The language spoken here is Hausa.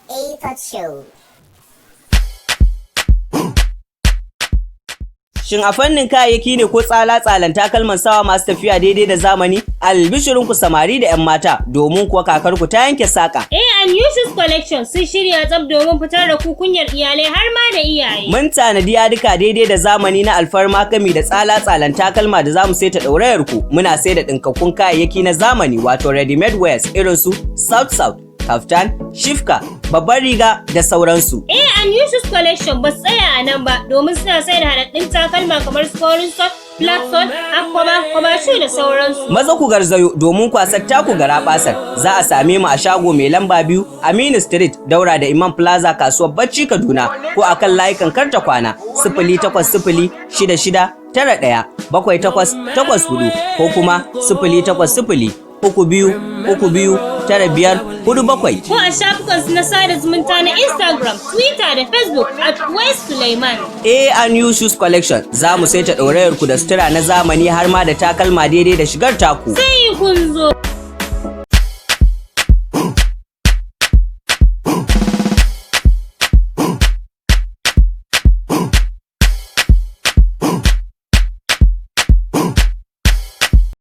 A Touch Show. Shin a fannin kayayyaki ne ko tsala-tsalan takalman sawa masu tafiya daidai da zamani? Albishirinku samari da 'yan mata, domin kuwa kakarku ta yanke saƙa. A&U Shoes Collection sun shirya tsaf domin fitar da ku kunyar iyalai har ma da iyaye. Mun tanadi yadika daidai da zamani na alfarma gami da tsala-tsalan takalma da zamu saita ɗaurayar ku. Muna sai da ɗinkakkun kayayyaki na zamani, wato ready made wears, irin su South South, kaftan, shifka, babbar riga da sauransu. A&U Shoes Collection ba su tsaya a nan ba, domin suna sai da haɗaɗɗun takalma kamar su Foreign Sole, Flat Sole, Aquaba, Kwabashu da sauransu. Maza ku garzayo domin kwasar taku garabasar. Za a same mu a shago mai lamba 2, Aminu Street, daura da Imam Plaza, kasuwar Bacci, Kaduna, ko akan layukan karta kwana 08066917884 ko kuma 08032329547. Ko a shafukansu na sada zumunta na Instagram, Twitter da Facebook @WestSuleiman. A&U Shoes Collection, za mu saita ɗaurayar ku da sutura na zamani har ma da takalma daidai da shigar taku. Sai kun zo.